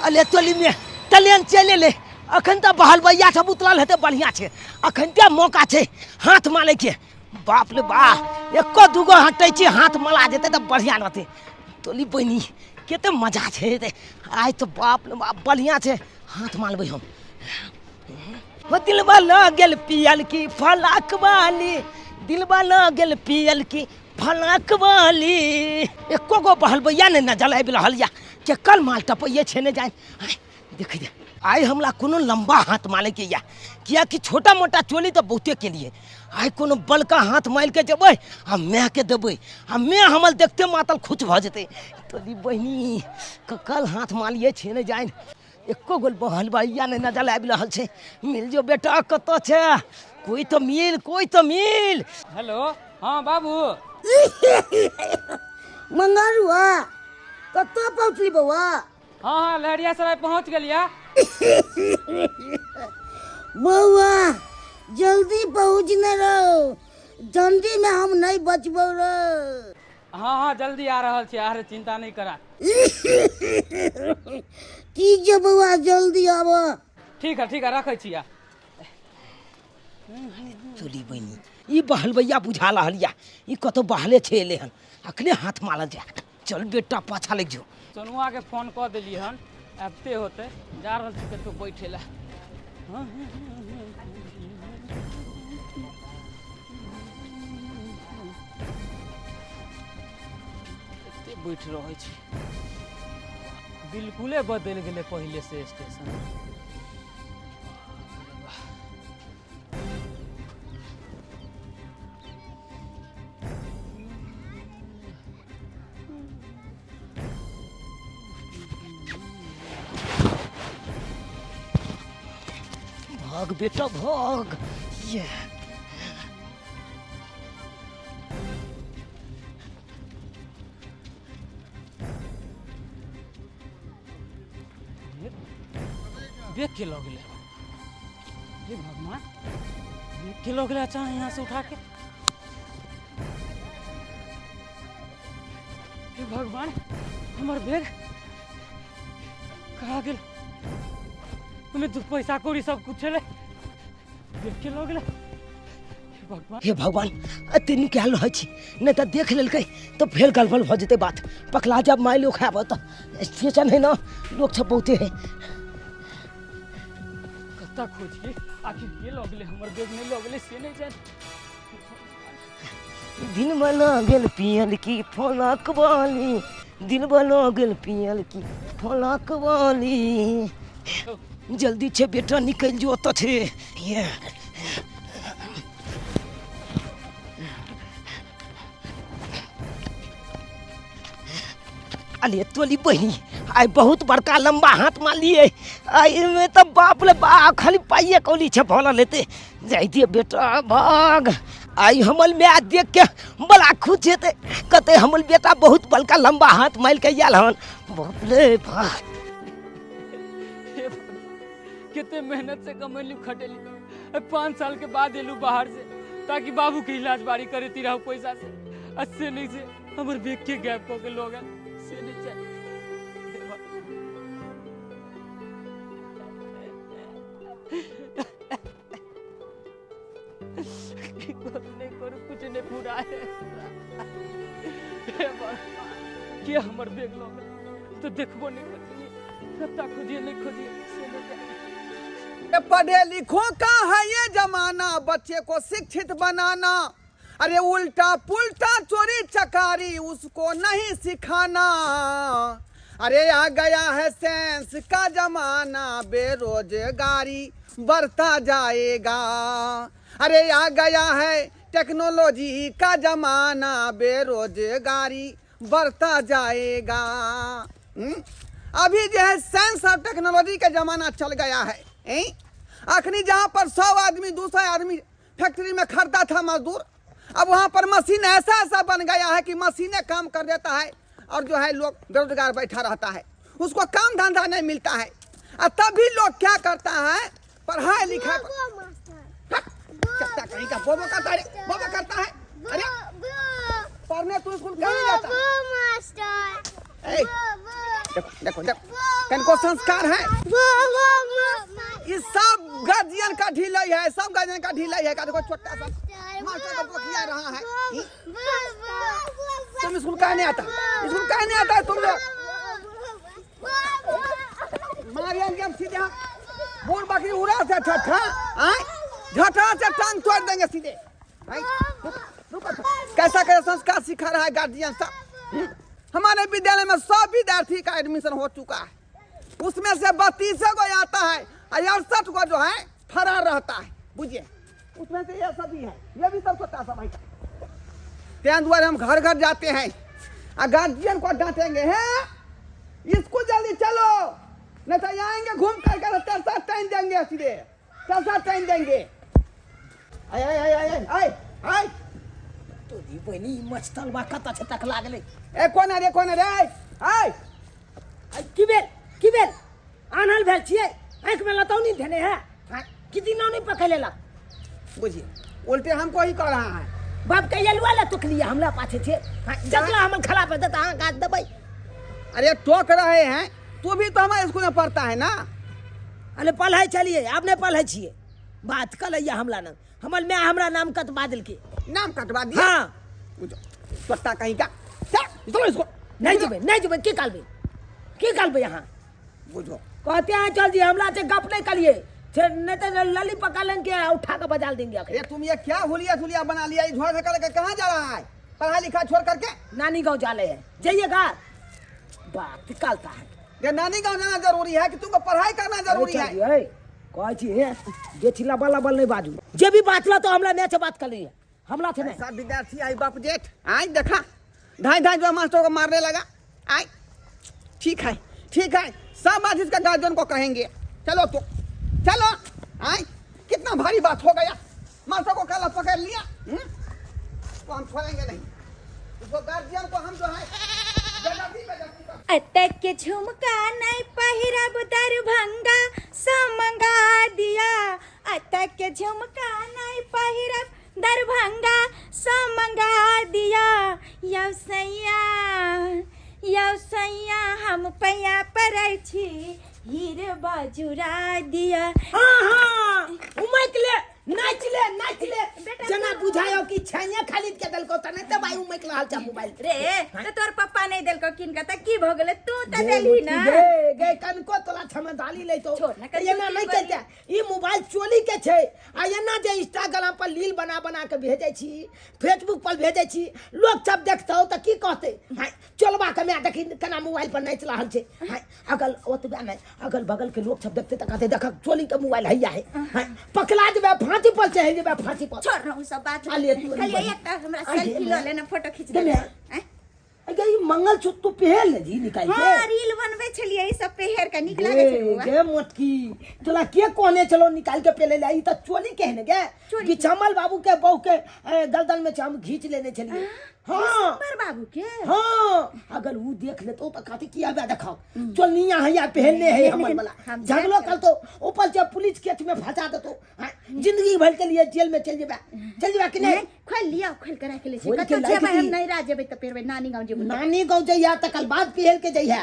अले टोली में ट्रेन चलि एलै। अखन तऽ बहलबैया सब उतरल हेतै। बढ़िआँ छै, अखन तऽ मौका छै हाथ मारैके। बाप रे बा, एको दूगो हटै छी, हाथ मला जेतै तऽ बढ़िआँ रहतै। टोली बहिनी, कते मजा छै हेतै आइ तऽ। बाप रे बाप, बढ़िआँ छै, हाथ मारबै हम। हो दिलबा लऽ गेल पियल की फलाक वाली, दिलबा लऽ गेल पियल की फलाक वाली। एको गो बहलबैया नहि नजर आबि रहल यऽ। केकर माल टपैये छै नहि जानि। आँय, देखै दे, आइ हमरा कोनो लम्बा हाथ मारैके यऽ, किएकि छोटा मोटा चोली तऽ बहुते केलियै। आइ कोनो बड़का हाथ मारि के जेबै आ मायके देबै, आ माय हमर देखते मातल खुश भऽ जेतै। तोरी बहिनी, ककर हाथ मारियै छै नहि जानि। एको गो बहलबैया नहि नजर आबि रहल छै। मिल जो बेटा, कतऽ छै? कोई तो मिल, कोई तो मिल। हेलो, हाँ बाबू। मंगरुआ, कतऽ पहुँचली बौआ? हाँ हाँ, लहरिया सराय पहुँच गेलिया। बौआ, जल्दी पहुँच ने रहो, जल्दी में हम नहीं बचबो रो। हाँ हाँ, जल्दी आ रहल छी। अरे चिंता नहीं करा। ठीक छै बौआ, जल्दी आब। ठीक है, ठीक है, रखै छिया। चोली बहिनी, ई बहलबैया बुझा रहल या। ई कतौ बहले छै, एले हन अखने, हाथ मारल जाय। चल बेटा, पाछा लागि जो। सोनुआ के फोन कऽ देलियै हन, आबिते होतै। जा रहल छी कतौ बैठे लए। एते बैठ रहै छी। बिल्कुले बदलि गेलै पहिले से स्टेशन। भाग बेटा भाग। ये देख के लऽ गेलै। हे भगवान, देख के लऽ गेलै अचानक यहाँ से उठा के। हे भगवान, हमर बैग कहाँ गेल? ओहिमे दू पैसा कौड़ी सब कुछ छलै, देख के लऽ गेलै। हे भगवान। हे भगवान, एते निकाल रहै छी, नहि तऽ देख लेलकै तऽ फेर गड़बड़ भऽ जेतै बात। पकड़ा जाब, मारि लोक खायब। तऽ स्टेशन है ने, लोक सब बहुते है। कतऽ खोजिए आखिर के लऽ गेलै हमर बैग? नहि लऽ गेलै से नहि जानि। दिन बना गेल पियल की फलाक वाली, दिन बना गेल पियल की फलाक वाली। जल्दी छै बेटा, निकलि जो, ओतऽ छै ये। अरे तोली बहिनी, आइ बहुत बड़का लम्बा हाथ मारलियै। आइ तऽ बाप रे बा, खाली पाइए कौड़ी छै भरल हेतै। जाइ दिए बेटा, भाग। आइ हमर माय देख के बड़ा खुश हेतै, कहतै हमर बेटा बहुत बड़का लम्बा हाथ मारि के आयल हन। बाप रे बाप। हे भगवान, कते मेहनत से कमेलू खटेली, 5 साल के बाद एलू बाहर से ताकि बाबू के इलाज बारी करेती रहू पैसा से, आ से नहीं से हमर बैग के गैप कऽ के लोग से नहीं चाहे। हे भगवान। की करू नहीं करू, कुछ नहीं पूरा है। हे भगवान, के हमर बैग लऽ गेल? तो देखबो नहीं करलियै, कत्ता खोजिए नहीं खोजिए से नहीं जाने। ये पढ़े लिखो का है ये जमाना, बच्चे को शिक्षित बनाना। अरे उल्टा पुल्टा चोरी चकारी उसको नहीं सिखाना। अरे आ गया है साइंस का जमाना, बेरोजगारी बढ़ता जाएगा। अरे आ गया है टेक्नोलॉजी का जमाना, बेरोजगारी बढ़ता जाएगा। हम्म? अभी जो है साइंस और टेक्नोलॉजी का जमाना चल गया है, हैं? अखनी जहाँ पर 100 आदमी 200 आदमी फैक्ट्री में खरीदा था मजदूर, अब वहाँ पर मशीन ऐसा ऐसा बन गया है कि मशीनें काम कर देता है और जो है लोग बेरोजगार बैठा रहता है, उसको काम धंधा नहीं मिलता है। और तभी लोग क्या करता है, पढ़ाई लिखाई हट, चलता कहीं का बोबो करता है, बोबो करता है। अरे पढ़ने तू स्कूल कहीं नहीं जाता। ए, देखो देखो देखो, कनको संस्कार है। ये सब गार्जियन का ढीलाई है, सब गार्जियन का ढीलाई है। का देखो छोटा सा मास्टर को बकिया रहा है। तुम स्कूल काहे नहीं आता? स्कूल काहे नहीं आता है तुम लोग? मारियन के हम सीधे बूढ़ बकरी उड़ा से ठट्ठा आए झटा से टांग तोड़ देंगे सीधे। आए, रुको, रुको। कैसा कैसा संस्कार सिखा रहा है गार्जियन सब। हमारे विद्यालय में 100 विद्यार्थी का एडमिशन हो चुका है, उसमें से 32 को आता है और 68 को जो है फरार रहता है। बुझिए, उसमें से ये सभी है, ये भी सब छोटा सा भाई। तें द्वारे हम घर घर जाते हैं और गार्जियन को डांटेंगे, हैं स्कूल जल्दी चलो, नहीं तो आएंगे घूम कर कर तरसा टाइम देंगे, सीधे तरसा टाइम देंगे। आय आय आय आय आय आय। तोरी बहिनी ई मछतलबा कतऽ छै तक लागलै। ए कोन रे, कोन रे? आय आय, की भेल, की भेल? आनल भेल छियै, आँखिमे लतौनी धेने है, कि दिना नहीं पकड़ लेलक? बुझिए उल्टे हमको ही कह रहा है। बाप के यलुआ ला टोकलिए हमरा पाछे छे, जकरा हमर खराब हेतै तऽ अहाँ गाछ देबै। अरे टोक रहे हैं, तू भी तो हमारे स्कूल में पढ़ता है ना। अरे पढ़ै छलियै, आब नहि पढ़ै छियै। बात कऽ लैया हमरा नाम, हमर माय हमरा नाम कटवा देलकै। नाम कटवा दिया? हाँ। बुझो चट्टा कहीं का, चल, चलो इसको। नहीं जेबै, नहीं जेबै, की कहबै, की कहबै अहाँ? बुझो कहते हैं चल जी, हमरा से गप नहीं करिए, नहीं तो लली पकड़ लेंगे, उठा के बजा देंगे आखिर। ये तुम ये क्या हुलिया धुलिया बना लिया, ये झोड़ कर कहाँ जा रहा है? पढ़ाई लिखा छोड़ करके नानी गांव जा रहे हैं, जाइएगा। बात निकालता है। ये नानी गांव जाना जरूरी है कि तुमको पढ़ाई करना जरूरी है? अरे कहै छी हे, जे छी लबल लबल नहीं बाजू, जे भी बात ला तो हमरा मैच से बात कर लिया, हमरा से नहीं। ऐसा विद्यार्थी आई बाप जेठ आई देखा ढाई ढाई जो मास्टर को मारने लगा। आई ठीक है, ठीक है, सब बात इसका गार्जियन को कहेंगे। चलो तो चलो। आई कितना भारी बात हो गया, मास्टर को काला पकड़ लिया। तो हम छोड़ेंगे नहीं इसको, गार्जियन को हम जो है बेइज्जती बेइज्जती कर। अतक के झुमका नहीं पहिरब दरभंगा समंगा दिया, अतक के झुमका नहीं पहिरब दरभंगा समंगा दिया। यौ सैया, यौ सैया हम पैया पड़ै छी हीर बाजुरा दिया। हाँ हाँ उमक ले, नाच ले, नाच ले। बेटा, जना तू- बुझायो कि छैया खाली के देलको त नहीं त भाई उमक रहल छ मोबाइल रे तो तोर पप्पा नहीं देलको किन के त की भ गेलै, तू त गे देलही ना। गे, गे कनको तोला छमदाली ले तो। छोड़ ना, त एना कनको नहीं की करते। ई मोबाइल चोली के छै आ एना जे इंस्टाग्राम पर रील बना बना के भेजै छी, फेसबुक पर भेजै छी, लोग सब देखतौ त की कहतै? हाय चोलबा के my देखी केना मोबाइल पर नाचि रहल छै। हाय अगल ओतबे नहि, अगल बगल के लोग सब देखते त कहते देखक चोली के मोबाइल हैया है। हाय पकड़ा जेबै फांसी पर चढ़ि जेबै फांसी पर। छोड़ ना उ सब बात। आ ले तू खाली बहिन। एकटा हमरा आ ले सेल्फी ले। लऽ लेना, फोटो खींच दे देना। ले। आँय? अगे ई मंगलसूत्र तू पहन ले जी निकाल के। हाँ रील बनबै छलियै ई सब पहिर के, नीक लागै छै गे, बौआ। गे मोटकी तोला के कहने चलो निकाल के पहले ले, ई त चोली के है ने गे। चोली के। बिछामल बाबू के बहू के गर्दन में हम घींच लेने छलियै। हाँ। विशंबर बाबू के? हाँ, अगर वो देख ले तो कहते कि अब देखाओ चोलनिया है या पहनने है हमर वाला। हम झगड़ो देख कल तो ऊपर से पुलिस केस में फंसा दे तो, हाँ, जिंदगी भर के लिए जेल में चल जेबा, चल जेबा कि नहीं? नहीं, खोल लिया, खोल के राख ले छी। खोल के कतौ राख जेबै हम ली। नैहरा जेबै तऽ पहिरबै, नानी गाँव जेबै। नानी गाँव जइहा तकर बाद पहिर के जइहा।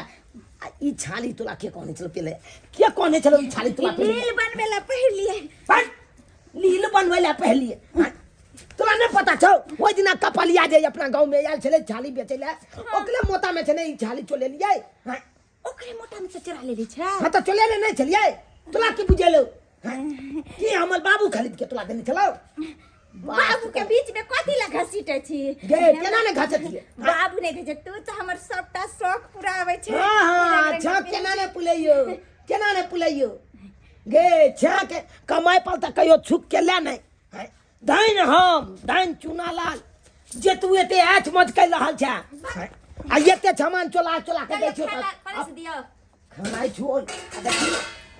आ ई छाली तोला के कहने छलो पहले? के कहने छलो ई छाली तोला पहले? रील बनबै ला पहिरलियै। हट, रील बनबै ला पहिरलियै। हाँ, तोरा नहीं पता छौ ओहि दिना कपलिया जे अपना गाँव में आयल छलै छाली बेचै ला, ओकरे मोता में छलै ई छाली चोलेलियै। हाँ। ओकरे मोटा में से चोरा लेली छै। हाँ तऽ चोलेले नहीं छलियै, तोरा की बुझेलौ? हाँ, की हमर बाबू खरीद के तोरा देने छलौ? बाबू के बीच में कथी ला घसीटे छी? गे, केना ने घसटियै? बाबू नहीं घसटे, तू तऽ हमर सबटा शौक पुराबै छै। हाँ, हाँ, रंग-रंग छाक के केना ने पुलैयो, केना ने पुलैयो? गे, छाक कमाइ पर तऽ कहियो छुक के ले नहि। हैं? धनि हम, धनि चूना लाल, जे तू एते ऐछ मौज कहि रहल छे। हैं? आ एते सामान चोला चोला के दै चलियो, छियौ खाना तऽ परस दियौ। खानाइ छोड़। आ देखी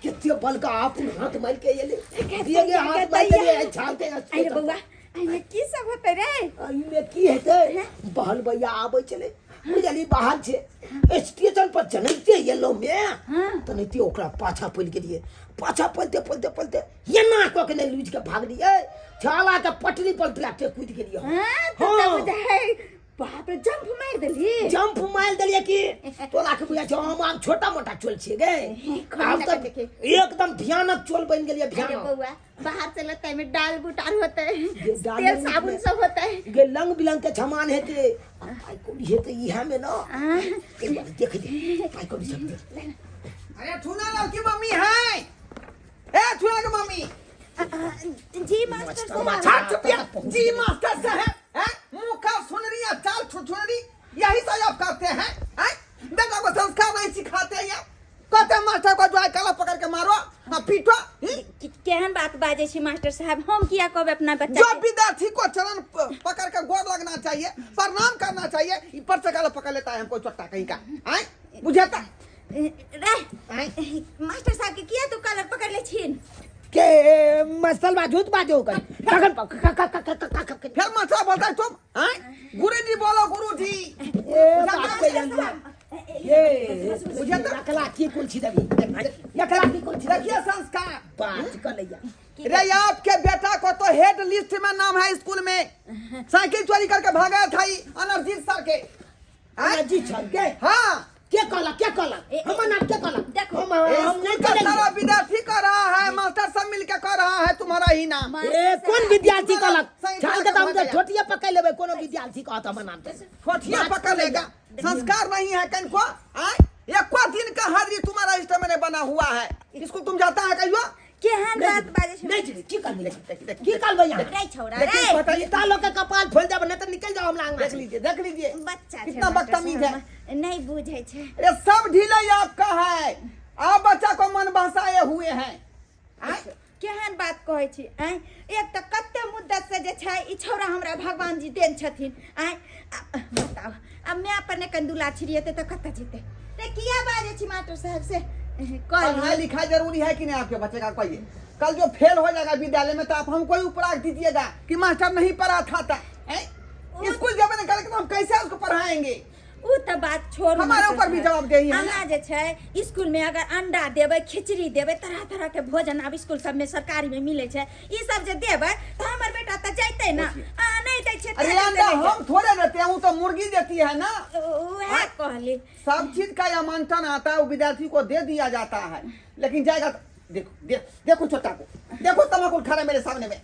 कते बलका अपन हाथ मारि के एलै। एगे एगे हाथ मारि के एलै, छाल के अरे बौआ, एहिमे की सब होतै रे? एहिमे की हेतै? बहल भैया आबै छलै, बुझलियै, बाहर छै स्टेशन पर जनैते एलहुँ मे तनैते ओकरा पाछा पड़ि गेलियै। पाछा पलते पलते पलते एना कऽ के नहि लूझि के भागलियै, छाला के पटरी पर डायरेक्टे कूदि गेलियै हम। हाँ, तो हाँ। तब बुझाइ बाप रे, जंप मारि देलही। जंप मारि देलियै कि तोरा के बुझाइ छौ हम आब छोटा मोटा चोल छियै गे? आब खोलि तऽ देखी। एकदम भयानक चोल बनि गेलियै। अरे भयानक। बौआ, बाहर से लतै में डाल बूट आर होतै, डाल तेल बूट साबुन में- सब होतै। गे, लंग बिलंग के सामान हेतै आ पाइ कौड़ी हेतै इएह में न। आ, देख दे, पाइ कौड़ी सब दे। अरे ठूना लाल की मम्मी है, ए ठूना की मम्मी। जी मास्टर साहब। छाप चुपिया जी मास्टर साहब हैं? मुंह का सुनरी या चाल छुछुनरी, यही सब आप करते हैं, हैं? बेटा को संस्कार नहीं सिखाते हैं। कहते हैं मास्टर को जो है काला पकड़ के मारो हाँ पीटो, हम्म? केहन बात बाजै छी मास्टर साहब? हम किया कहबै अपना बच्चा जो के? विद्यार्थी को चरण पकड़ के गोर लगना चाहिए, प्रणाम करना चाहिए, ऊपर से काला पकड़ लेता है हमको, चट्टा कहीं का आए बुझाता। रे मास्टर साहब के किया तू कलर पकड़ ले छिन? के मसल बाजू बाजू कर तखन क क क क क क। फिर मास्टर बोलता है तुम आए गुरु जी बोलो, गुरु जी। ए बाप के यंदा ये बुझे तो- एकला की कुल छी देबी, एकला की कुल छी? देखिए संस्कार। बात कर लैया। रे आपके बेटा को तो हेड लिस्ट में नाम है स्कूल में, साइकिल चोरी करके भागा था ई अनर्जीत सर के आए? जी छल के? हाँ। के कहला, के कहला? ए- हमर नाम के कहला? देखो। हम नहीं स्कूल का करेंगे। सारा विद्यार्थी कर रहा है, मास्टर सब मिलके कर रहा है तुम्हारा ही नाम। ए, कोन विद्यार्थी कहलक? सही छाल के तऽ हम भऽ गया। ठोटिया पकड़ लेबै। कोनो विद्यार्थी कहत हमर नाम तऽ ठोठिया पकड़ लेगा। संस्कार नहीं है कनको आए? एको दिन का हाजिरी तुम्हारा रजिस्टर में नहीं बना हुआ है। स्कूल तुम जाता है कहियो? केहन बात बाजै छी? नहीं जी, की करबै, की करबै यहाँ? रे छौड़ा। देखिए, रे बताइए। पिता लोग के कपाल फोड़ देब, नहीं तऽ निकल जाओ हमरा अंगना देख से। लीजिए, देख लीजिए। बच्चा छै कितना मास्टर बदतमीज है। साहब, नहीं बुझै छै। ये सब ढीले आपका है, आप बच्चा को मन बहसाए हुए हैं आए? केहन बात कहै छी आँय? एक तऽ कते मुद्दत से जे छै ई छौड़ा हमरा भगवान जी देन छथिन आँय। बताउ, आब माय पर ने कनि दुला छिड़िएतै तऽ कतऽ जेतै? ते किया बाजै छी मास्टर साहब से पढ़ाई कहली? लिखाई जरूरी है कि नहीं आपके बच्चे का? कहिए, कल जो फेल हो जाएगा विद्यालय में तो आप हमको ही उपराग दीजिएगा कि मास्टर नहीं पढ़ा था था हैं? स्कूल जब नहीं करेंगे तो हम कैसे उसको पढ़ाएंगे? उ तऽ बात छोड़ू हमारे मास्टर ऊपर भी साहब। जवाबदेही है ना। अहाँ जे छै स्कूल में अगर अंडा देबै, खिचड़ी देबै, तरह तरह के भोजन आब स्कूल सब में सरकारी में मिलै छै, ई सब जे देबै तऽ हमर बेटा तऽ जैतै ना। अहाँ नहि दै छियै अरे तऽ अंडा जैतै। हम थोड़े देते हैं, वो तो मुर्गी देती है ना। उएह कहली। सब चीज का आवंटन आता है, वो विद्यार्थी को दे दिया जाता है, लेकिन जाएगा तो देखो, देख, देखो, छोटा को देखो, तम्बाकू खा रहा है मेरे सामने में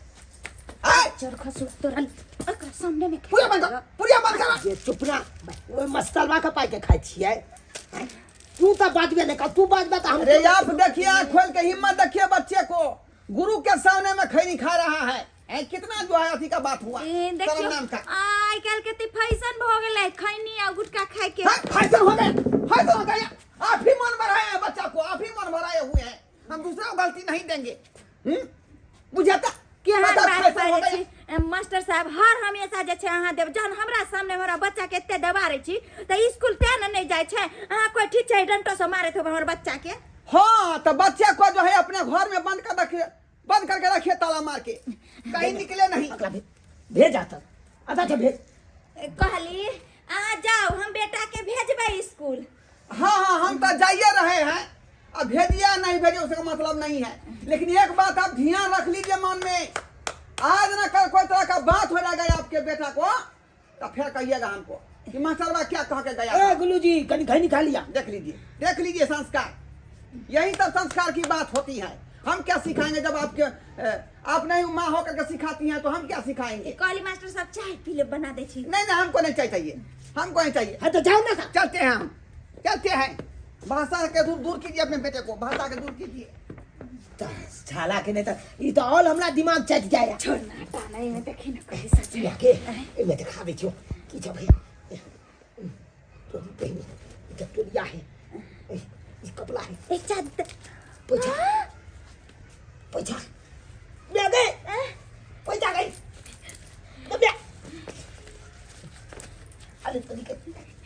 आए। चोर खसु तोरन ओकरा सामने में। पुरिया बंद कर, पुरिया बंद कर। जे चुप ना, ओहि मस्तलवा के पाइ के खाइ छियै? तू तऽ बाजबे नहि कर, तू बाजबे तऽ हम अरे आप देखिए, आँख खोल के हिम्मत देखिए बच्चे को, गुरु के सामने में खैनी खा रहा है। ए, कितना जो है अथी का बात हुआ। ए, शर्म देखियौ नाम का। आइ काल्हि के तऽ फैशन भऽ गेलै खैनी आ गुटखा खाय के। हाँ, फैशन हो गया, फैशन हो गया। आप ही मन बढ़ाए हैं बच्चा को, आप ही मन बढ़ाए हुए हैं, हम दूसरा को गलती नहीं देंगे। हम्म बुझाता केहन बता, बात फैशन हो बाजै गया। छी ए, मास्टर साहब? हर हमेशा जे छै अहाँ देब, जहन हमरा सामने हमरा बच्चा के एते दबारै छी तऽ स्कूल तें ने नहि जाइ छै। अहाँ कोइ ठीक छै, डंटो से मारैत होबै हमर बच्चा के। हाँ, तो बच्चे को जो है अपने घर में बंद कर रखिए, बंद करके रखिए ताला मार के, कहीं निकले नहीं। अगला भेज, भेज आता अच्छा अच्छा भेज। ए, कहली अहाँ जाउ, हम बेटा के भेजबै स्कूल। हाँ हाँ, हम तो जाइए रहे हैं। अब भेजिए या नहीं भेजिए उसका मतलब नहीं है, लेकिन एक बात आप ध्यान रख लीजिए मन में, आज ना कल कोई तरह का बात हो जाएगा आपके बेटा को तो फिर कहिएगा हमको कि मास्टर बा क्या कह के गया ए था। गुल्लू जी, कनी खैनी खा लिया। देख लीजिए, देख लीजिए संस्कार, यही सब संस्कार की बात होती है। हम क्या सिखाएंगे जब आपके आप नहीं माँ होकर के सिखाती हैं तो हम क्या सिखाएंगे? कहली मास्टर साहब, चाय पी ले, बना दै छी। नहीं नहीं, हमको नहीं चाहिए, चाहिए हमको नहीं चाहिए। हाँ तो जाओ ना। चलते हैं, हम चलते हैं। भाषा के दूर दूर कीजिए अपने बेटे को, भाषा के दूर कीजिए। तऽ छाला के नहि तऽ ई तऽ ऑल हमरा दिमाग चटि जाए। छोड़ ना, हटा ना, एहिमे देखी ना कही सच। के एहिमे देखा दै छियौ की सब है। तोरी बहिनी, ई तऽ तोरिया है, ई कपड़ा है। ए चादर। पैसा, पैसा बे गए, पैसा गई गबे। अरे तरी के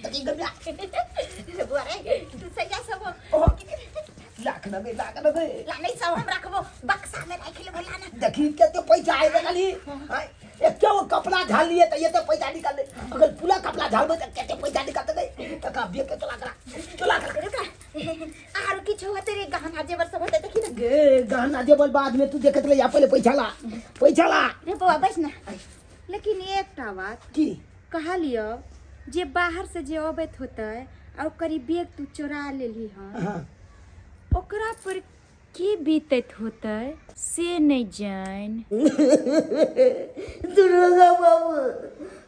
तरी गबे। बुआ रे, तू सैया सब। ओहो, लाख न गई, लाख न गई। ला नहीं, सब हम रखबो, बक्सा में राखि लेबो, लाना। देखी कते पैसा आबि गेली। एके गो कपड़ा झाल लिए तऽ एते पैसा निकाल ले, अगर पूरा कपड़ा झालबै तऽ कते पैसा निकालतै? तका बेच के चला करा, चला करा। रुका, आरो किछु होते रे? गहना जेवर सब होते, देखी ना। गे, गहना जेवर बाद में तू देखत रहिया, पहिले पैसा ला, पैसा ला। रे बौआ, बैस ना। लेकिन एकटा बात की कहलियो? जे बाहर से जे अबैत होतै आ ओकर ई बैग तू चोरा लेलही हन, हाँ। ओकरा पर की बीतैत होतै से नहि जानि। दुर्गा बाबू,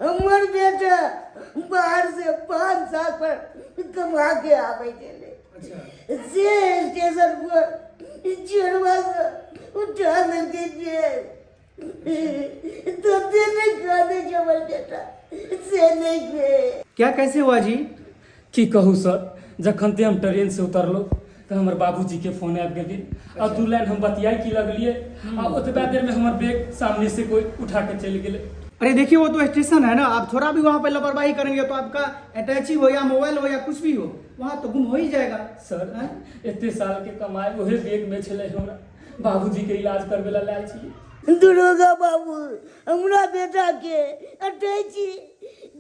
हमर बेटा बाहर से 5 साल पर कमा के आबै छलै, से स्टेशन पर चोरवा से उठा लेलकै बैग। तते नहि कानै छै हमर बेटा, से नहि छै। क्या कैसे हुआ जी? की कहू सर, जखन ते हम ट्रेन से उतरलहुँ तऽ हमर बाबूजीके फोन आबि गेलै आ 2 लाइन हम बतियाइ की लगलियै आ ओतबा देर में हमर बैग सामने से कोई उठा के चलि गेलै। अरे देखिए, वो तो स्टेशन है ना, आप थोड़ा भी वहाँ पे लापरवाही करेंगे तो आपका अटैची हो या मोबाइल हो या कुछ भी हो, वहाँ तो गुम हो ही जाएगा। सर, एते साल के कमाई ओहे बैग में छलै, हमरा बाबूजी के इलाज करबै ला लायल छी। दुर्गा बाबू, हमरा बेटा के अटैची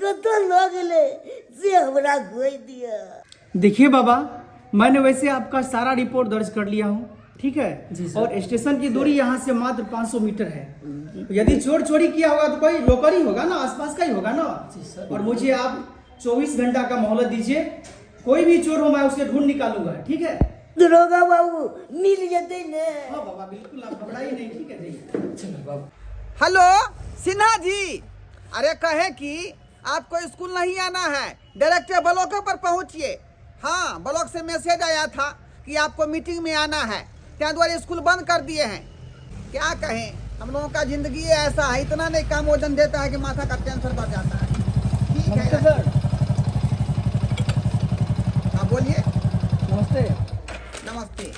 कतऽ लऽ गेलै से हमरा खोज दिअ। देखिए बाबा, मैंने वैसे आपका सारा रिपोर्ट दर्ज कर लिया हूँ, ठीक है? जी सर। और स्टेशन की दूरी यहाँ से मात्र 500 मीटर है। यदि चोर चोरी किया होगा तो कोई लोकल ही होगा ना, आसपास का ही होगा ना। जी सर। और मुझे आप 24 घंटा का मोहलत दीजिए, कोई भी चोर हो मैं उसे ढूंढ निकालूंगा, ठीक है? दुर्गा बाबू, मिल जेतै ने? हाँ बाबा, बिल्कुल, आप घबराइए नहीं, ठीक है? जाइए। चलो बाबू। हेलो सिन्हा जी, अरे कहे कि आपको स्कूल नहीं आना है, डायरेक्ट ब्लॉक पर पहुंचिए। हाँ, ब्लॉक से मैसेज आया था कि आपको मीटिंग में आना है, त्या द्वारे स्कूल बंद कर दिए हैं। क्या कहें, हम लोगों का जिंदगी ऐसा है, इतना नहीं काम वजन देता है कि माथा का टेंशन बढ़ जाता है। ठीक है। नमस्ते सर। हाँ, बोलिए। नमस्ते। नमस्ते।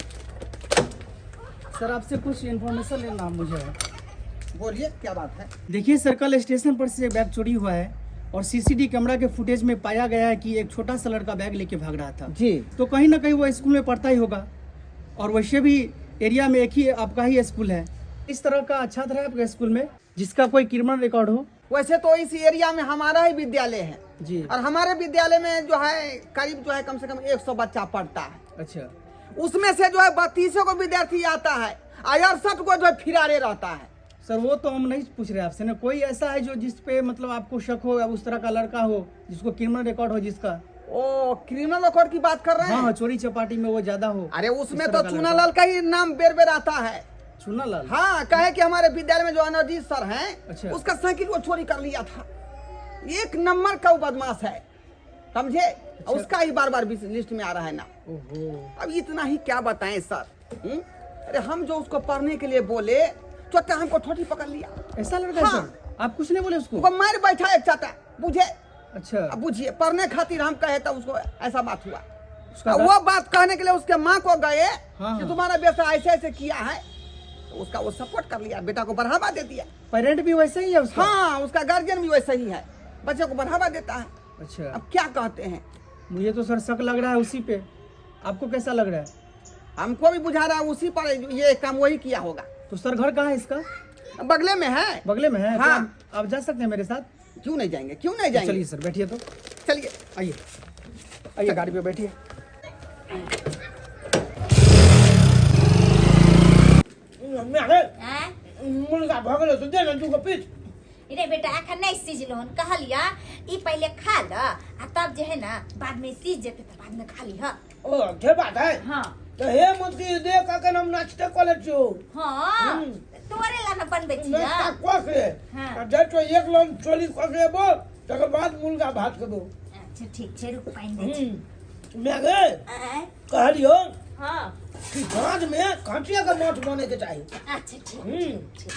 सर, आपसे कुछ इन्फॉर्मेशन लेना मुझे है। बोलिए, क्या बात है? देखिए सर, कल स्टेशन पर से एक बैग चोरी हुआ है और सीसीटीवी कैमरा के फुटेज में पाया गया है कि एक छोटा सा लड़का बैग लेके भाग रहा था। जी। तो कहीं ना कहीं वो स्कूल में पढ़ता ही होगा और वैसे भी एरिया में एक ही आपका ही स्कूल है। इस तरह का छात्र है आपके स्कूल में जिसका कोई क्रिमिनल रिकॉर्ड हो? वैसे तो इस एरिया में हमारा ही विद्यालय है जी। और हमारे विद्यालय में जो है करीब जो है कम से कम 100 बच्चा पढ़ता है। अच्छा। उसमें से जो है 32 को विद्यार्थी आता है और 68 को जो है फिरारे रहता है। सर, वो तो हम नहीं पूछ रहे आपसे ना, कोई ऐसा है जो जिस पे मतलब आपको शक हो या उस तरह का लड़का हो जिसको क्रिमिनल रिकॉर्ड हो जिसका? ओ, क्रिमिनल रिकॉर्ड की बात कर रहे हाँ। हैं? हाँ, चोरी चपाटी में वो ज्यादा हो। अरे उसमें इस तो तरह का चूना लड़का। लाल का ही नाम बेर बेर आता है। चूना लाल? हाँ, कहे कि हमारे विद्यालय में जो अनजीत सर हैं, अच्छा। उसका साइकिल वो चोरी कर लिया था। एक नंबर का वो बदमाश है, समझे? अच्छा। उसका ही बार बार लिस्ट में आ रहा है ना। ओहो। अब इतना ही क्या बताएं सर, हुँ? अरे हम जो उसको पढ़ने के लिए बोले, चोटा हमको ठोठी पकड़ लिया। ऐसा लड़का है? हाँ। सर, आप कुछ नहीं बोले उसको? उसको मार बैठा एक चाटा, बुझे? अच्छा। अब बुझिए, पढ़ने खातिर हम कहे तो उसको ऐसा बात हुआ। उसका अब वो बात कहने के लिए उसके माँ को गए हाँ, कि हाँ। तुम्हारा बेटा ऐसे ऐसे किया है, तो उसका वो सपोर्ट कर लिया, बेटा को बढ़ावा दे दिया। पेरेंट भी वैसे ही है उसका? हाँ, उसका गार्जियन भी वैसे ही है, बच्चे को बढ़ावा देता है। अच्छा। अब क्या कहते हैं। मुझे तो सर शक लग रहा है उसी पे, आपको कैसा लग रहा है? हमको भी बुझा रहा है उसी पर, ये काम वही किया होगा। तो सर, घर कहाँ है इसका? बगले में है। बगले में है तो हाँ। आप जा सकते हैं मेरे साथ? क्यों नहीं जाएंगे, क्यों नहीं जाएंगे। चलिए सर, बैठिए तो। चलिए। आइए आइए, गाड़ी पे बैठिए। आँय? मुर्गा भऽ गेलै तऽ दे ने दूगो पीस। रे बेटा, अखन नहि सिझलो हन, कहलिया ई पहिले खा ल आ तब जे है ना बाद में सीज जेतै तऽ बाद में खा लिह। ओ, जे बात है। हाँ। तऽ हे मुदकी देख, अखन हम नाश्ते कऽ लै छियौ। हाँ, तोरे ला न बनबै छियै। नाश्ता कऽ के हाँ। आ जाइ छौ, एक लौंग चोली कऽ के एबो, तकर बाद मुर्गा भात खेबो। अच्छा, ठीक छै, रुक, पानि दै छी। माय गे। आँय? कहलियौ हाँ। कि साँझ में खसिया के माछ बने के चाही। अच्छा, ठीक ठीक।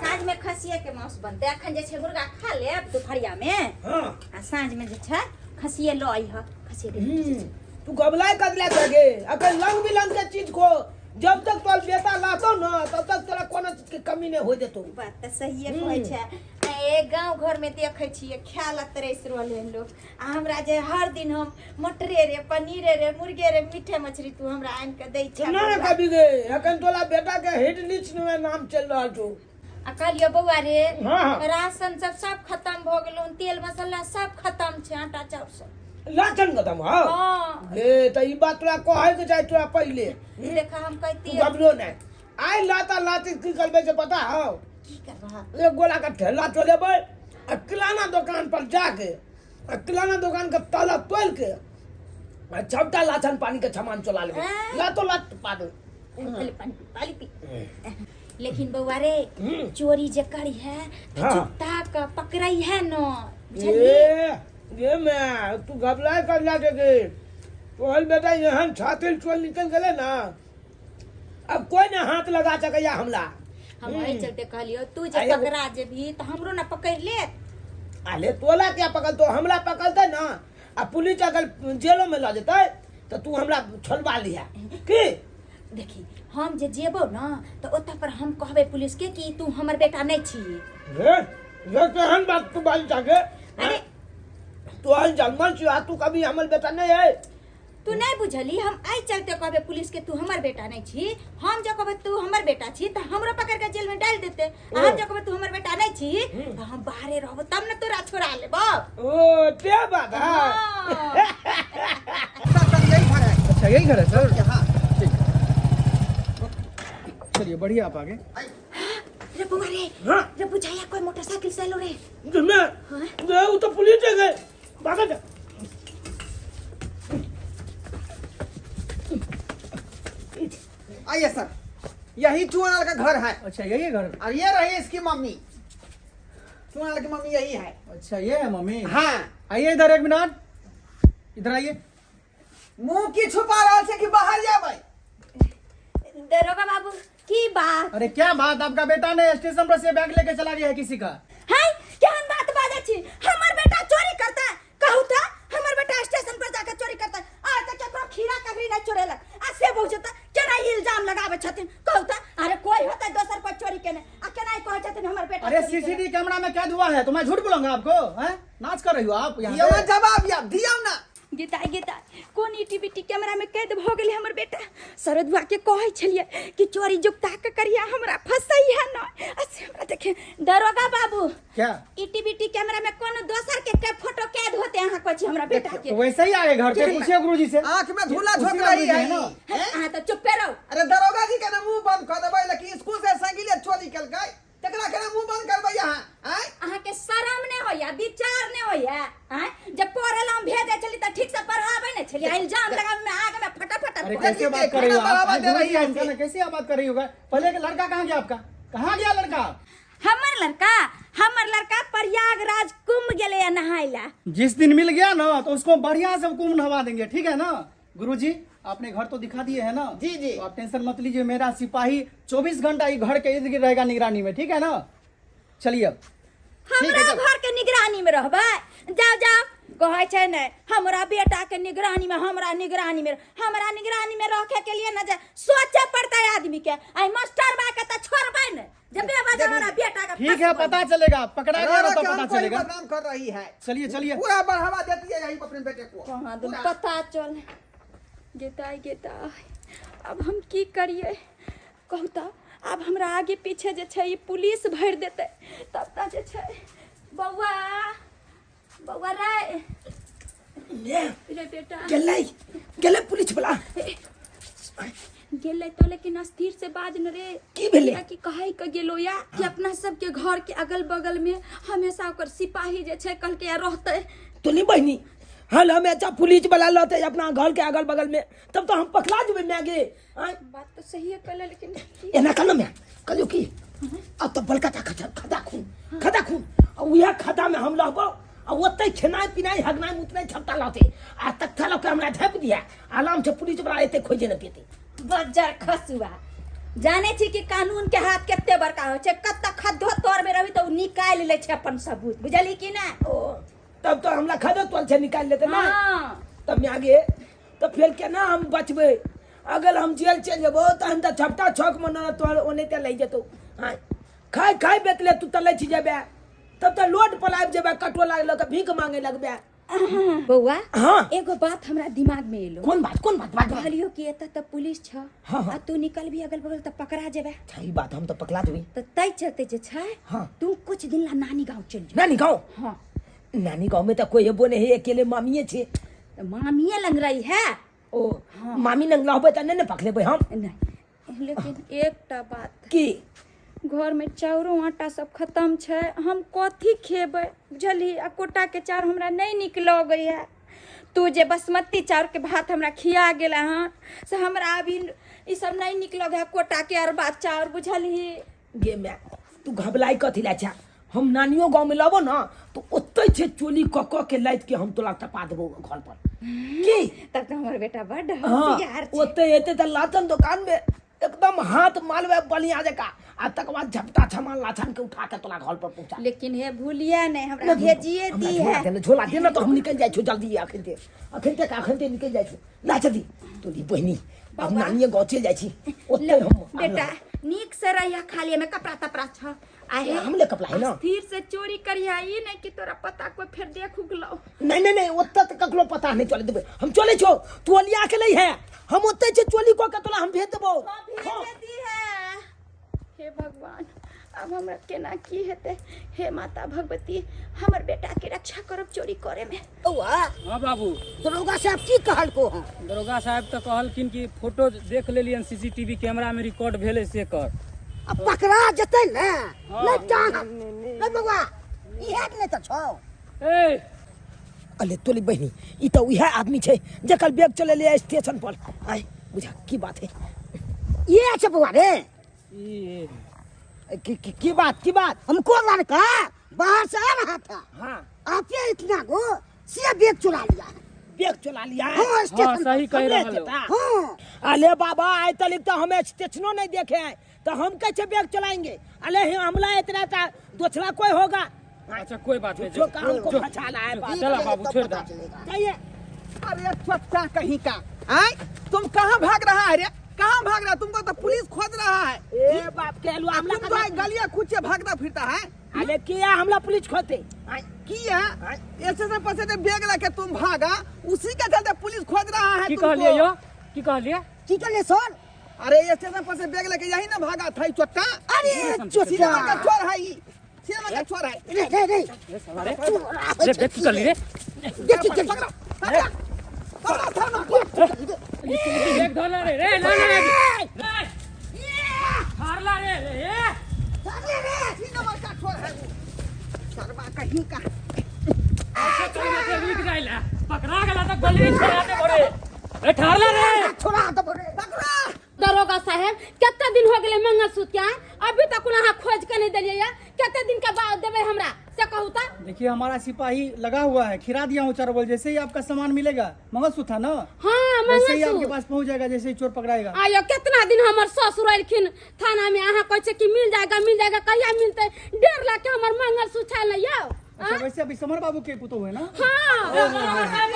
साँझ में खसिया के मांस बनतै। अखन जे छै मुर्गा खा लेब दुपहरिया में हाँ। आ साँझ में जे छै खसिये लऽ अइह, खसिये के रोटी छै। तू घबराए कदला के अखन रंग बिरंग के चीज को, जब तक तोर बेटा लातो न तब तक तोरा कोनो चीज के कमी नहीं हो जेतो। बात तऽ सहिए कहै छै। आ ए गाँव घर में देखै छियै खाय ला तरसि रहलै हन लोक, आ हमरा जे हर दिन हम मटरे रे, पनीरे रे, मुर्गे रे, मीटे मछली तू हमरा आनि कऽ दै छै। ना ना कभी गे, अखन तोरा बेटा के हिट लिस्ट में नाम चल रहल छौ। आ कहलियो बौआ रे, हाँ, हाँ। राशन सब सब खत्म भऽ गेल हन, तेल मसाला सब खत्म छै, आटा चाउर सब। राशन खत्म? हाँ। हाँ। गे, तऽ ई बात तोरा कहै के चाही तोरा पहिले। देखा, हम तू कहतियै। घबरो नहीं, आइ लाता लाती की करबै से पता हौ? की करबह? एक गोला के ठेला चलेबै आ किराना दुकान पर जाके आ किराना दुकान के ताला तोड़ के आ सबटा लाछन पानी के सामान चोरा लेबै। आँ। लातो लात पा दो। पहले पानी पी, पानी पी। लेकिन बौआ रे, चोरी जे करी है तो चुपता के पकड़ई है न, बुझलिए? ए ये मैं तू घबराए कर ला के गे तोहर बेटा एहन छातिल चोर निकल गेले ना, अब कोई ना हाथ लगा सकैया हमला। हम एहि चलते कहलियो, तू जे आ एगो- पकड़ा जेबही तऽ हमरो ना पकड़ लेत। अरे तोला क्या पकड़तो, हमरा पकड़ते ना आ पुलिस अगर जेलो में लऽ जेतै तऽ तू हमरा छोड़बा लिहा की। देखी, हम जे जेबो ना तऽ ओतऽ पर हम कहबै पुलिस के कि तू हमर बेटा नहि छी। रे रे, केहन बात तू बाजि जाके? अरे तू अहन जन्मल छी आ तू कभी हमर बेटा नहीं है। तू नहीं बुझली, हम आइ चलते कहबे पुलिस के तू हमर बेटा नहीं छी। हम जो कहबे तू हमर बेटा छी तऽ हमरो पकड़ के जेल में डाल देते, आ हम जो कहबे तू हमर बेटा नहीं छी तऽ हम बाहरे रहबो तब न तोरा छोड़ा लेबो। ओ ते बात है। हाँ। सर, सर, यही घर है। अच्छा, यही घर है सर? हाँ। ठीक, चलिए बढ़िया, आप आगे। रे बउआ रे। हाँ। रे बुझाया कोई मोटरसाइकिल से एलो रे। मैं हाँ? रे, वो तो पुलिस है गए भागा जा। आइए सर, यही चुनाल का घर है। अच्छा, यही है घर। और ये रही इसकी मम्मी, चुनाल की मम्मी यही है। अच्छा, ये है मम्मी? हाँ। आइए इधर, एक मिनट इधर आइए। मुंह की छुपा रहा है कि बाहर जा भाई? दरोगा बाबू, की बात? अरे क्या बात, आपका बेटा ने स्टेशन पर से बैग लेके चला गया है किसी का। है केहन बात बाजै छी? हमर बेटा चोरी करता है? कहू त, हमर बेटा स्टेशन पर जाके चोरी करता है? आज तक केकरो खीरा ककड़ी नहीं चोरेलक आ से बहु त केना ई इल्जाम लगाबै छथिन, कहू त? अरे कोई होता दोसर पर चोरी केने आ केना ई कहै छथिन हमर बेटा अरे चोरी केने? सीसीटीवी कैमरा में कैद हुआ है, तो मैं झूठ बोलूंगा आपको? हैं, नाच कर रही हो आप यहाँ दियो ना पे? जवाब, या दियो ना। गीता गीता, कोन ईटी बीटी कैमरा में कैद भ गेलै हमर बेटा? शरदुआ के कहै छलियै कि चोरी जुगता के करिया, हमरा फसै है न, आ से हमरा देखे। दरोगा बाबू। क्या? ईटी बीटी कैमरा में कोनो दोसर के फोटो कैद होते अहाँ कहै छी हमरा बेटा के? तो वैसे ही आए घर पे, पूछिए गुरुजी से। आंख में धूला उसी झोंक का रही गुरुजी है ना? हैं? अहाँ तऽ चुप्पे रहू। अरे दरोगा जी के ना मुंह बंद कर देबै, लेकिन स्कूल से साइकिल चोरी केलकै तकरा केना मुंह बंद करबै अहाँ? आँय? अहाँके शरम नहि होइया, विचार नहि होइया? आँय, जब पढ़े ला हम भेजै छली तऽ ठीक से पढ़ाबै नहि छली, आ इल्जाम लगाबै में आग में फटाफट। अरे देखिए, कैसे बात कर रही हो खाना आप? बराबर अरे दे रही गुरुजी है इनका ना, कैसे आप बात कर रही होगा? पहले के लड़का कहाँ गया आपका? कहाँ गया लड़का? हमर लड़का, हमर लड़का प्रयागराज कुंभ गेलै नहाय ला। जिस दिन मिल गया ना तो उसको बढ़िया से कुंभ नहवा देंगे, ठीक है ना? गुरुजी, आपने घर तो दिखा दिए है ना? जी, जी। तो आप टेंशन मत लीजिए, मेरा सिपाही 24 घंटा ये घर के इर्द गिर्द रहेगा निगरानी में, ठीक है ना? चलिए अब। हमरा चल। घर के निगरानी में रहबै? जाओ जाओ, कहै छै ने हमरा बेटा के निगरानी में, हमरा निगरानी में, हमरा निगरानी में रखे के लिए न जे सोचे पड़ता है आदमी के। आई मास्टर बा के त छोड़बै ने जब बेबा हमरा बेटा के ठीक है, फंसबै। पता चलेगा, पकड़ा गया ना दरोगा तो के पता हमको ही चलेगा। बदनाम कर रही है। चलिए चलिए। पूरा बढ़ावा देती है यही अपने बेटे को। कहाँ दुन पूरा। पता चल गेताय गेताय, अब हम की करिए कहू त? आब हमरा आगे पीछे जे छै ई पुलिस भरि देतै तब तऽ जे छै। बौआ, बौआ रे। ले। रे बेटा। गेलै गेलै पुलिस वाला। गेलै तो, लेकिन अस्थिर से बाज न रे। की भेलै? कि कहै के गेलो या कि अपना सबके घर के अगल बगल में हमेशा ओकर सिपाही जे छै कहलकै या रहतै। तो नहीं बहनी, हल हमेशा पुलिस वाला लहते अपना घर के अगल बगल में, तब तो हम पकड़ा जेबै माय गे। आँय? बात तो सही है कहले, लेकिन एना कहलो माय, कहलियो की अब तो बड़का टा खदा, खदा खून, खदा खून, आ उएह खदा में हम रहबो आ ओतै खेनाइ पिनाइ हगनाइ मुतनाइ छत्ता लहते आ तख्ता लऽ के हमरा झाँपि दिया, आराम से पुलिस वाला एते खोजे ने पेते। बज्जर खसुआ, जाने छी कि कानून के हाथ कते बड़का होइ छै? कत्ता खद्दो तोर में रही तऽ ओ निकालि लै छै अपन सबूत, बुझली कि ना? ओ तब तो हमरा खदो तोल से निकालि लेते ना? हाँ। तब माय गे, तऽ फेर केना हम बचबै? अगर हम जेल चलि जेबो तहन तऽ छपटा छक में न तोहर ओनाहिते लागि जेतौ। हाँ, खाय खाय बेतले तू तलै छी जेबे, तब तऽ लोड पर आबि जेबे, कटोला लऽ कऽ भीख मांगे लगबे। बौआ। हाँ। एगो बात हमरा दिमाग में एलो। कोन बात, कोन बात? बात बात। कहलियो कि एतऽ तऽ पुलिस छ। हाँ, हाँ। आ तू निकलबी अगल बगल तऽ पकड़ा जेबे। सही बात, हम तऽ पकड़ा जेबै। तऽ तै चलते जे छै हाँ। तू कुछ दिन ला नानी गाँव चलि जो। नानी गाँव? हाँ। नानी गाँव में तऽ कोई एबो नहीं है, अकेले मामिए छे। तऽ मामिए लंग रही है। ओ मामी लंग रहबै तऽ नहि ने पकड़ेबै हम? नहीं, लेकिन एकटा बात। की? घरमे चाउरो आटा सब खतम छै, हम कथी खेबै बुझलही? आ कोटाके चाउर हमरा नहि नीक लगैए। तू जे बासमती चाउरके भात हमरा खिया गेल हँ से हमरा अभी ई सब नहि नीक लगैए, कोटाके अरबा चाउर, बुझलही? गे माय, तू घबराइ कथी लए छै? हम नानियो गाँवमे लेबो ने तऽ ओतहि छै, चोली कऽ कऽ के लादि के हम तोरा टपा देबो घर पर की। तब तऽ हमर बेटा बड्ड हाँ होशियार छै। ओतहि हेतै तऽ लाचन दोकानमे एकदम हाथ मालवे बढ़िया जकाँ, आ तकर बाद झपटा छमा लाछन के उठा के तोरा घर पर पहुंचा। लेकिन हे भूलिया नहीं, हमरा भेजिए हमरा दी झोला है। देने, झोला देने तो हम निकल जाइ छौ जल्दी, अखन ते अखन ते अखन ते निकल जाइ छौ। ला जल्दी तोरी बहिनी, अब नानिए गाँव चलि जाइ छी, ओतहि हम बेटा नीक से रहिया, खाली में कपड़ा तपड़ा छ आहे। हमले कपड़ा है ना। स्थिर से चोरी करिया, ई नहीं कि तोरा पता कोई फिर देख उगलो। नहीं नहीं नहीं, ओतऽ तऽ ककरो पता नहीं चले देबै। हम चलै छौ, तू ओलिया के नहीं है, हम ओतै छै चोली कऽ के तोरा हम भेज देबौ। हाँ, भेज दी है। हे भगवान, अब हमरा केना की हेतै? हे माता भगवती, हमर बेटा के रक्षा करब चोरी करे में। बौआ। हाँ बाबू। दरोगा साहब की कहलको हँ? दरोगा साहब तऽ कहलखिन कि फोटो देख लेलियन, सीसीटीवी कैमरा में रिकॉर्ड भेलै से कर। आ पकड़ा जेतै ने? हाँ। नहि टांग नहि बौआ, इएह नहि तऽ छौ। ए अले तोली बहिनी, ई तऽ उएह आदमी छै जकर बैग चलेलियै स्टेशन पर। आय बुझा की बात है। ये छै बौआ रे। ई की, की, की बात, की बात? हमको लड़का बाहर से आ रहा था। हाँ। आपके इतना को से बैग चुरा लिया है। बैग चुरा लिया है? हाँ, स्टेशन हाँ, सही कह हमरे रहल हो। चेता। हाँ। अले बाबा, आइ तक तो हमें स्टेशनो नहीं देखे हैं, तो हम कैसे बैग चलाएंगे? अले ही हमला इतना था, दूसरा कोई होगा। अच्छा कोई बात नहीं, जो काम को जो- फंसा रहा है बाप। चला बाबू, छोड़ दे। चाहिए। अरे चच्चा कहीं का आय, तुम कहाँ भाग रहा है रे? कहाँ भाग रहा है? तुमको तो पुलिस खोज रहा है। ए बाप के अलुआ, हमला तुम तो गलिया खुचे भागता फिरता है। अरे किया हमला पुलिस खोते? आय। किया? स्टेशन पर से जब बैग लेके तुम भागा, उसी के चलते पुलिस खोज रहा है की तुमको। कहलिए यो? की कहलिए? की कहलिए सर? अरे स्टेशन पर से बैग लेके यही ना भागा था ई चोट्टा। अरे सीमा चोट्टा। का चोर है ई, सीमा का चोर है। रे रे रे। रे रे बैग की कहली रे? देखी देखी। पकड़ो, पकड़ो, पकड़ो, पकड़ो। बैग धरला रे, रे ना ना रे। हारला रे रे ए। सीमा का चोर है वो। शर्मा कहीं का। रुक जाइला, पकड़ा गेला तो गोली छोड़ा दे बड़े। ए ठारला रे। छोड़ा दे बड़े। पकड़ा। दरोगा साहेब, कितना दिन हो गेलै मंगलसूत्र के, अभी तक अहाँ खोज के नहीं दिलियै या? कितना दिन के बाद देबै हमरा से कहू त? देखिए हमारा सिपाही लगा हुआ है, खिरा दिया हूँ चारों बल, जैसे ही आपका सामान मिलेगा, मंगलसूत्र था ना? हाँ, वैसे ही आपके मंगलसूत्र। पास पहुँच जाएगा जैसे ही चोर पकड़ाएगा। आयो कितना दिन हमर ससुर एलखिन थाना में, अहाँ कहै छै कि मिल जाएगा मिल जाएगा, कहिया मिलते? 1.5 लाख के हमर मंगलसूत्र छल यौ। अच्छा वैसे अभी समर बाबू के पुतोह है ना? हाँ।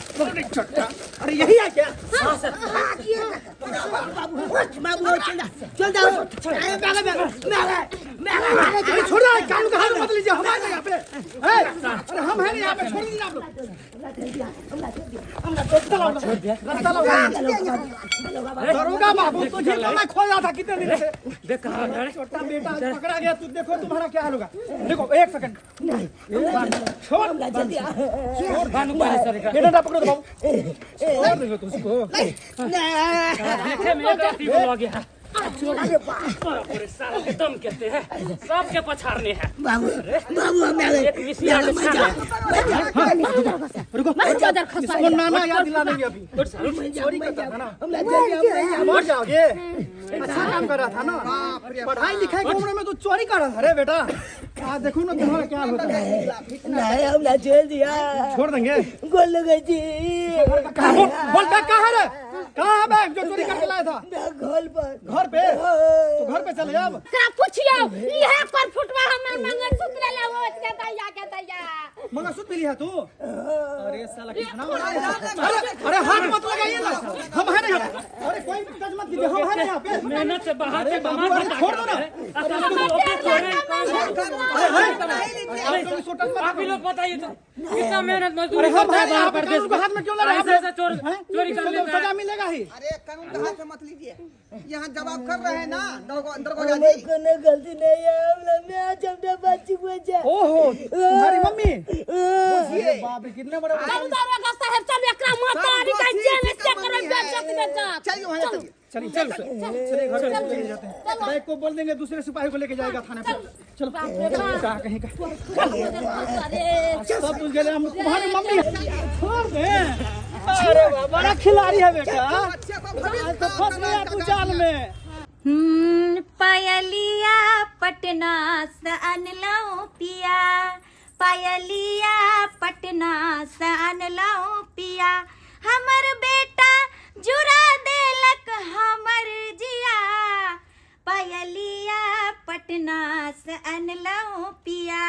अरे यही है क्या? बाबू चल जा, चल जा। अरे छोड़ दो, कानून का हाथ मत लीजिए, हम आए यहाँ पे। ए, अरे हम हैं नहीं यहाँ पे, छोड़ दीजिए आप लोग। रास्ता लाओ। दरोगा बाबू तुझे तो मैं खोज रहा था कितने दिन से। देख कहाँ गया रे? छोटा बेटा पकड़ा गया तू, देखो तुम्हारा क्या हाल होगा। देखो एक सेकंड, छोड़ छोड़ भानु पहले सर एकरा। ये डंडा पकड़ो तो बाबू, छोड़ देखो तुझको। देखे में एक रत्ती बोलवा गया। बाप रे, साला के दम कहते हैं, सबके पछाड़ने हैं। बाबू बाबू हम एक मिसिया के छान है। रुको, इसको नाना याद दिला देंगे अभी। चोरी करता था ना, मर जाओगे। अच्छा काम कर रहा था ना, पढ़ाई लिखाई की उम्र में तू चोरी कर रहा था रे बेटा। आज देखो ना तुम्हारा क्या होता है। नहीं हमला छोड़ दिया। छोड़ देंगे। गोल लगे जी। कहाँ बोल बोल, बैग कहाँ है रे? कहाँ है बैग जो चोरी करके लाया था? घर पर। घर पे? तो घर पे चले अब। का पूछियो, इहे पर फुटवा हमर मंगलसूत्र ले ओच के दैया के दैया। मंगलसूत्र मिली है तू? अरे साला कितना अरे अरे हाथ मत लगाइए ना, हम हैं ना यहाँ पे। अरे कोई टच मत कीजिए, हम हैं ना यहाँ पे। मेहनत से बाहर से अरे बाबू, कमा अरे खटा छोड़ दो ना। के अरे साला तुम लोग के चोरी अरे आप लोग इसको टच मत आप ही लोग बताइए तो कितना मेहनत मजदूरी अरे हम करता हैं है यहाँ बाहर पे, परदेश कानून को में। हाथ में क्यों ले रहे हैं आप ऐसे ऐसे लोग? चोर हैं? चोरी कर इसको तो लेता है। सजा मिलेगा ही। अरे कानून का हाथ में मत लीजिए, यहाँ जवाब कर रहे हैं ना दरोगा हमें जी। कोनो गलती नहीं है, हमला मैं आज अपना बच्ची को जा। ओहो तुम्हारी मम्मी? पूछिए। बाप रे कितने बड़े बड़े चलू दारोगा साहब चलू एकरा मातारी सब का दोषी जेल इसी से का करब मम्मी है। बेइज्जत बेइज्जत। चलिए वहाँ चलिए। चलिए चलो चलिए घर पे लेके जाते हैं। बैग को बोल देंगे दूसरे सिपाही को लेके जाएगा थाने पे। चलो कहाँ कहीं का सब तुझ गए हम तुम्हारी मम्मी छोड़ दे। अरे वाह, बड़ा खिलाड़ी है बेटा। बच्चे को भविष्य आज तो खराब फंस करना गया इसका तू काम जाल है। में। पायलिया पटना से अनलहुँ पिया, पायलिया पटना से अनलहुँ पिया, हमर बेटा जुड़ा देलक हमर जिया, पायलिया पटना से अनलहुँ पिया,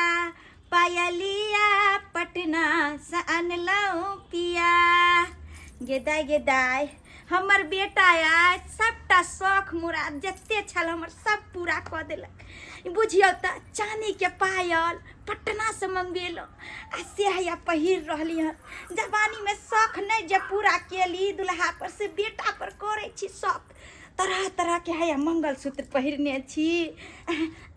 पायलिया पटना से अनलहुँ पिया। गेदाय गेदाय हमर बेटा आय सबटा शौख मुराद जते छल हमर सब पूरा कऽ देलक। बुझियौ तऽ चानी के पायल पटना से मंगेलहुँ आ से हैया पहिर रहली हन। जवानी में शौख नहि जे पूरा केली दुल्हा पर से बेटा पर करै छी शौख। तरह तरह के हैया मंगलसूत्र पहिरने छी।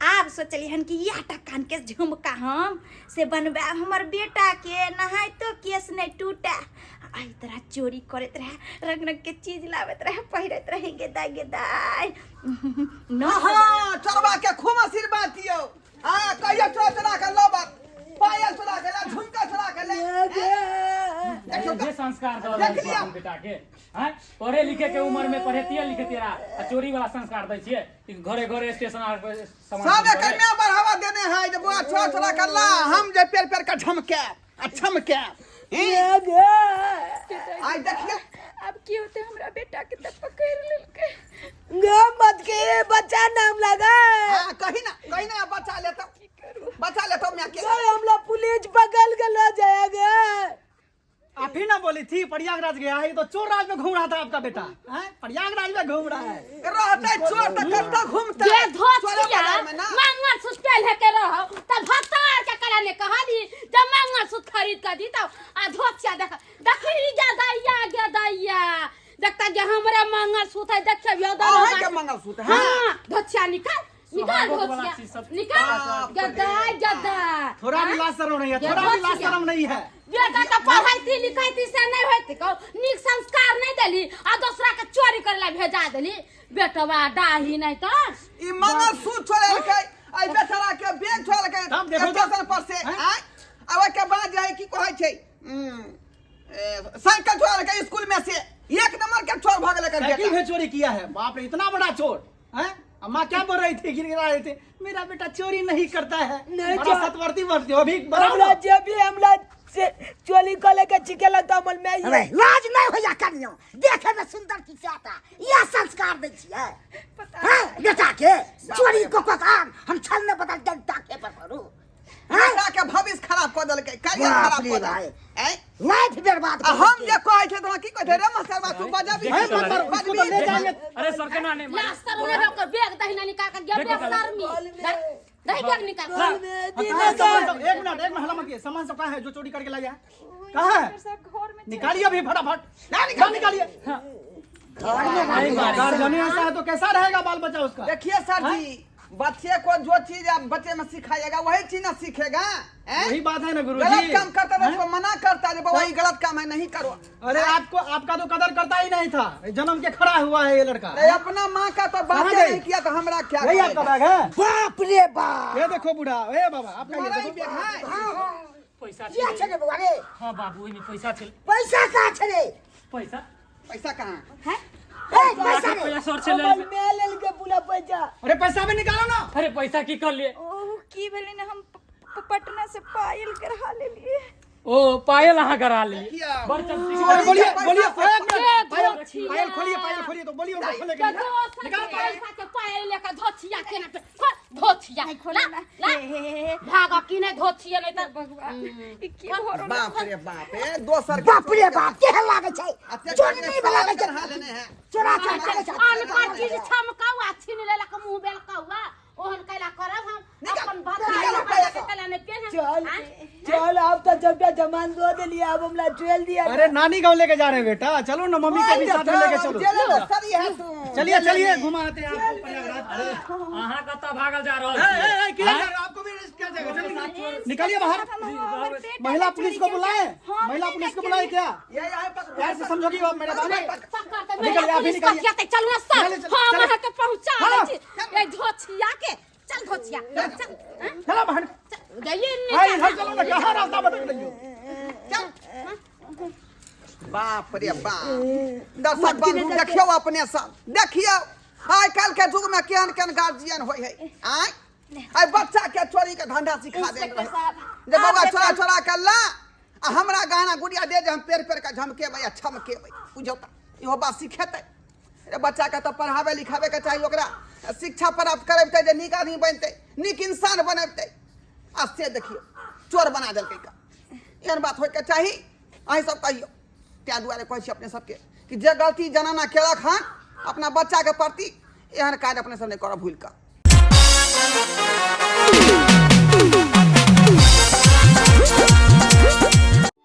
आब सोचली हन कि इएह टा कान के झुमका हम से बनबायब हमर बेटा के, नहाइतो केस नहि टूटे। एहि तरह चोरी करैत रहे, रंग रंग के चीज लाबैत रहे, पहिरैत रहे। गेदाय गेदाय हाँ चोरबा के खूब आशीर्वाद दियौ। हाँ कहियो चोर चोरा के लबत, पायल चोरा के ले, झुमका चोरा के ले। देखियौ जे संस्कार दऽ रहल देख छी लिअ। अपन बेटा के, हैं पढ़े लिखे के उम्र में पढ़ेतिए लिखेतिए आ चोरी वाला संस्कार दै छियै कि घरे घरे स्टेशन आर पर सामान सब चोरी एकर करे। में बढ़ावा देने है जे बुआ चोर चोरा के ला, हम जे पेड़ पेड़ के झमके आ छमके। आइ देखियौ आब की होतै हमरा बेटा के तऽ पकड़ि लेलकै। गे मत के बच्चा नाम लगा। हाँ कही ना, कही ना, बचा लेतो, बचा लेतो मैं के। गे हमला पुलिस पकड़ के ले जाएगा। आप ही ना बोली थी प्रयागराज गया है, ये तो चोर राज में घूम रहा था आपका बेटा, हैं? प्रयागराज में घूम रहा है। रहते चोर तो कत्ता घूमता। जे चोरे धोतिया बाजार में ना। मंगलसूत्र पहले के रहो त भतार के कला ने कहली जब मंगलसूत्र खरीद के दी तो आ धोतिया देख देखी गेदैया गेदैया देखता जे हमरा मंगलसूत्र है देखियो यो अहाँ के मंगलसूत्र है? हाँ धोतिया निकाल निकाल सोहागो वाला धोतिया चीज सब निकाल गदाई गदा। थोड़ा भी लाज शर्म नहीं है, ये थोड़ा भी लाज धोतिया। शर्म नहीं है। बेटा के पढ़ाई लिखाई से नहीं होइत कहो, नीक संस्कार नहीं देली आ दोसरा के चोरी करे ला भेजा देली। बेटवा डाही नहीं तो ई मंगलसूत्र चोरेलकै, एहि बेचारा के बैग चोरेलकै तब देखो तो। स्टेशन पर से, हैं? आँय? आ ओहिके बाद जे है की कहै छै, साइकिल चोरेलकै स्कूल में से, एक नंबर के चोर भऽ गेलै एकर साइकिल बेटा। भी चोरी किया है, बाप रे इतना बड़ा चोर है। अम्मा क्या बोल रही थी, गिड़गिड़ा रही थी, मेरा बेटा चोरी नहीं करता है, नहीं बड़ा चोर- सतवर्ती वर्ती हो, अभी बनाओ हमरा ना। जे भी हमरा से चोरी कऽ लेके छिके लगता हमर माय। अरे लाज नहीं होइया कनियो, देखे में सुंदर की चाहता यह संस्कार दै छियै हैं बेटा के चोरी को को काम हम छल ने बदल जनता के पर करू हैं? बेटा के भविष्य खराब कऽ देलकै, करियर बाप खराब रे कऽ भाई। देलकै। आँय? लाइफ बर्बाद आ कऽ हम देलकै। जे कहै छै तऽ की कहै छै रे मास्टरबा, तू बजबी, हे, मत मारो, इसको तो ले जाएंगे। अरे सर के ना नहीं मारो। लाज शर्म नहीं होकर बैग दहिना निकाल के गया, देखो बैग शर्मी। दही बैग निकाल। हाँ, कहाँ है सामान सब? एक मिनट, एक मिनट, हल्ला मत कीजिए। सामान सब कहाँ है जो चोरी करके लाया है? कहाँ है? निकालिए अभी फटाफट। ना निकाल। निकालिए। गार्जियन ऐसा है तो कैसा रहेगा बाल बच्चा उसका? देखिए सर जी, बच्चे को जो चीज आप बच्चे में सिखाइएगा वही चीज ना सीखेगा, हैं? वही बात है ना गुरुजी। गलत काम करता है हैं? उसको मना करता है बाबा ये गलत काम है नहीं करो। अरे आपको आपका तो कदर करता ही नहीं था, जन्म के खड़ा हुआ है ये लड़का। नहीं, अपना माँ का तो बात कहाँ गई? नहीं किया तो हमरा क्या यही करेगा? आपका बैग है? बाप रे बाप। ये देखो बूढ़ा, ए बाबा आपका ये तुम्हारा ही देखो। बैग है। पैसा किया छे रे बौआ रे? हाँ बाबू, एहिमे पैसा छल। पैसा कहाँ छे रे? पैसा? पैसा कहाँ? ए, पैसा रे। पैसा सर छलै। हमर माय लेलकै पूरा पैसा। अरे पैसा भी निकालो ना। अरे पैसा की कर लिए? ओ की भेलै ने, हम पटना से पायल गढ़ा लेलिए। ओ पायल अहाँ गढ़ा लेलिए। देखियौ। बड़ चमची। अरे बोलिए, बोलिए, एक मिनट। ए, पायल, धोतिया। पायल खोलिए, पायल खोलिए तो बोलिए उनको खोलने के लिए। दोसर निकालो के पायल। पैसा के पायल लेके धोतिया केना पे खोल, धोतिया। नहीं खोले ला, ना। ला। हे, हे, हे, हे। भाग की नहीं धोतिया नहीं तो भगवान, ई की भरो ना। बाप रे बाप, ए दोसर के बाप रे बाप, केहन लागै छै? अते चोरी नहीं वाला लागै छै। गढ़ा लेने है। चोरा चोरा करै छै। अनकर चीज छमकावा छीन लेलक मुंह बेलकौआ। ओहन कैला करब हम निकाल, अपन भतार निकाल के रुपैया बच्चा के कैला नहीं पेन चल चल अब तो जब जमान दो दिलिए अब हमरा चल दिया अरे नानी गाँव लेके जा रहे हैं बेटा, चलो ना मम्मी के भी साथ में लेके चलो। जेल में सरी है तू। चलिए चलिए, घुमाते हैं आपको प्रयागराज। अहाँ कतऽ भागल जा रहल ए, छी? ए, ए, किधर जा रहे हो? आपको भी अरेस्ट किया जाएगा। चलिए, निकालिए बाहर। महिला पुलिस को बुलाए, महिला पुलिस को बुलाए क्या? ये यहाँ पकड़। प्यार से समझोगी आप मेरे बात? पकड़ के निकलिए, महिला आप ही पुलिस निकालिए। कथिया ते चलू ना सर, निकालिए, चलो, हम चलो। अहाँ के पहुंचा हाँ। दै छी ए धोछिया के, चल धोछिया चल, हाँ? चलो बाहर। चल, गइए हाँ, नहीं इधर चलो ना, कहाँ रास्ता भटक रही हो? बाप रे बाप, दर्शक बंधु देखियौ अपने सब, देखियौ आइ काल्हि के युग में केहन केहन गार्जियन होइ है। आय आइ बच्चा के चोरी के धंधा सिखा देने इंस्पेक्टर रहै साहब, जे बौआ आप चोरा चोरा के ला आ हमरा गहना गुड़िया दे जे हम पेड़ पेड़ के झमकेबै आ छमकेबै। बुझौ तऽ इहो बात सिखेतै। रे बच्चा के तऽ पढ़ाबै लिखाबै के चाही, ओकरा शिक्षा प्राप्त करेबतै जे नीक आदमी बनतै, नीक इंसान बनेबतै, आ से देखियौ चोर बना देलकै का। एहन बात होइके चाही? अहीं सब कहियौ। ताहि दुआरे कहै छी अपने सबके कि जे गलती जनाना केलक हन अपना बच्चाके प्रति, एहन काज अपने सब नहि करब भूलि कऽ।